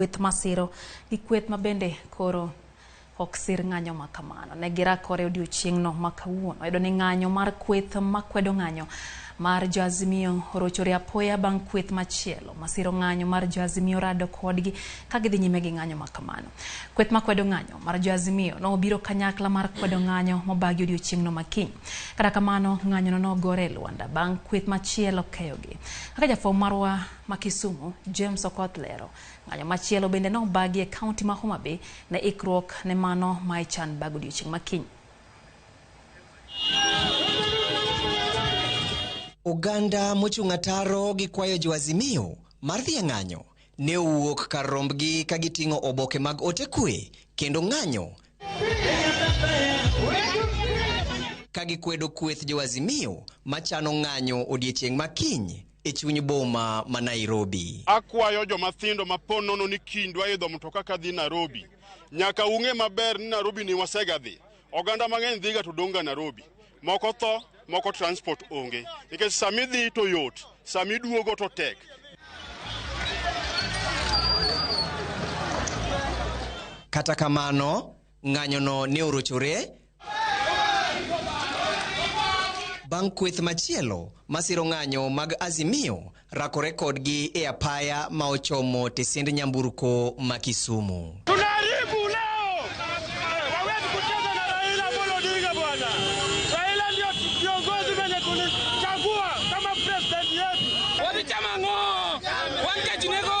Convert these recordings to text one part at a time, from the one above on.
Kweth masiro gi kweth ma bende koro ok sir ng'anyo ma kamano. Ne girakore odiochieng'no ma kawuono. Oyudo ni ng'anyo mar kweth makwedo ng'anyo mar jo Azimio orochore apoya bang' kweth machielo masiro ng'anyo mar jo Azimio rado kodgi ka gidhi nyime gi ng'anyo ma kamano. Kweth makwedo ng'anyo mar jo Azimio nobiro kanyakla mar kwedo ng'anyo mobagi odiochieng'no ma kiny. Kata kamano, ng'anyono nogore e lwanda bang' kweth machielo keyogi. Kaka jafwambo marwa ma Kisumu, James Okoth lero, Ng'anyo machielo bende nobagi e kaunti ma Homa Bay ne ikruok ne mano ma ichan bag odiochieng' ma kiny. Oganda mochung' ataro gi kwayo jo Azimio mar dhi e ng'anyo ne owuok kar rombgi ka giting'o oboke mag ote kwe kendo ng'anyo ka gikwedo kweth jo Azimio machano ng'anyo odiechieng' ma kiny e chuny boma ma Nairobi. Akwayo joma thindo ma po nono ni kiny dwa idho mtoka kadhi Nairobi, nyaka ung'e maber ni Nairobi ni wasega dhi. Oganda mang'eny dhiga to dong' ga Nairobi. Moko tho, moko transport onge. Nikech sama idhi to yot, sama iduogo to tek. Kata kamano, ng'anyono ne orochore bang' kweth machielo masiro ng'anyo mag Azimio rakore kodgi e apaya ma ochomo tesend nyamburko ma Kisumu. Tunaharibu leo, hawezi kucheza na Raila Amolo Odinga bwana. Raila ndio kiongozi mwenye tulichagua kama president yetu. Wadhi chamo ang'o? Wan kech nego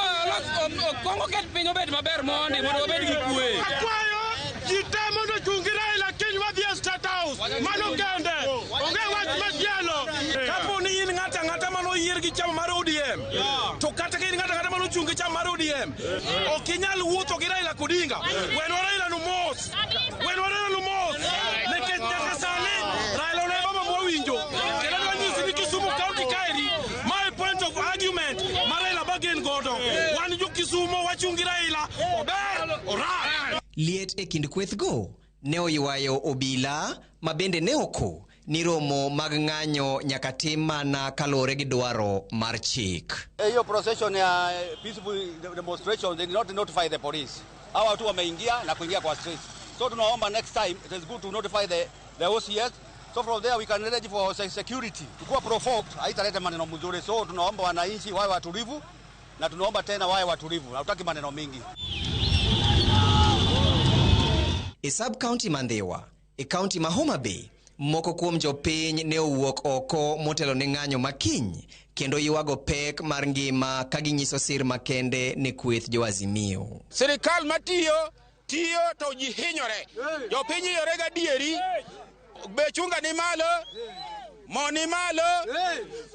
Kongo ket piny obed maber mondi mondo wabed gi kwe. Akwayo ji te mondo ochung' gi Raila kiny wadhi e State House. Mano kende. Onge wach machielo. Kapo ni in ng'ato ang'ata mane oyier gi chama mar ODM, to kata ka in ng'ato ang'ata mane ochung' gi chama mar ODM, ok inyal wuotho gi Raila Odinga. Wenwa Raila no mos. Wenwa Raila no mos. Nikech nyaka sani Raila ne baba mwawinjo. Kendo adwa nyisi ni Kisumu County kaeri, mae point of argument ma Raila bargain godo. Wan jo Kisumo wachung' gi Raila, ober, orach. Liet e kind kwethgo ne oywayo obila ma bende ne oko ni romo mag ng'anyo nyaka tim mana kaluwore gi dwaro mar chik. Hiyo procession ya peaceful demonstration, they did not notify the police. Hawa watu wameingia na kuingia kwa streets. So tunaomba next time it is good to notify the OCS. So from there we can arrange for security. Tukiwa provoked haitaleta maneno mzuri. So tunaomba wananchi wawe watulivu na tunaomba tena wawe watulivu. Hatutaki maneno mingi. E sub county ma Ndhiwa, e county ma Homa Bay, moko kuom jopiny ne owuok oko motelo ne ng'anyo ma kiny kendo ywago pek mar ngima ka ginyiso sir makende ne kweth jo Azimio. Sirikal matiyo tiyo to ji hinyore. Jopiny hinyore gadieri. Bech unga ni malo, mo ni malo,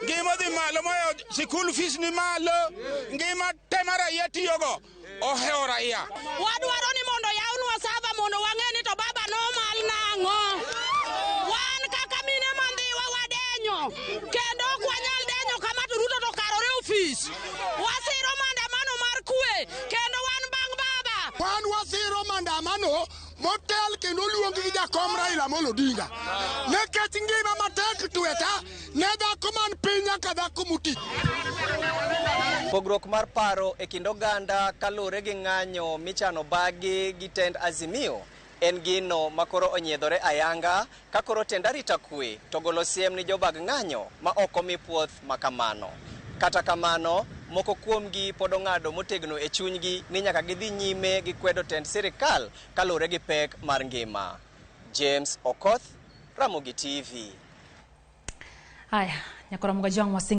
ngima odhi malo moyo sikul fees ni malo, ngima te ma raia tiyogo ohewo raia. Wadwaro ni mondo yawnwa sava mondo wang'e ni to baba nomal nang'o. Wan kaka mine ma Ndhiwa wadenyo kendo ok wanyal denyo kama to Ruto to karore ofis. Wasiro maandamano mar kwe kendo wan bang' baba. Wan wasiro maandamano motel kendo oluong gi jakom Raila Amolo Odinga. Nikech ngima matek tweta ne dhako man piny nyaka dhako moti. Pogruok mar paro e kind oganda kaluwore gi ng'anyo michano bagi gi tend Azimio en gino makoro onyiedhore ayanga ka koro tend arita kwe to golo siem ni jobag ng'anyo ma ok omi puoth makamano. Kata kamano, moko kuomgi pod ong'ado motegno e chunygi ni nyaka gidhi nyime gi kwedo tend sirikal kaluwore gi pek mar ngima. James Okoth, Ramogi TV. Haya, Nyakora Mugajwang' Wasinga.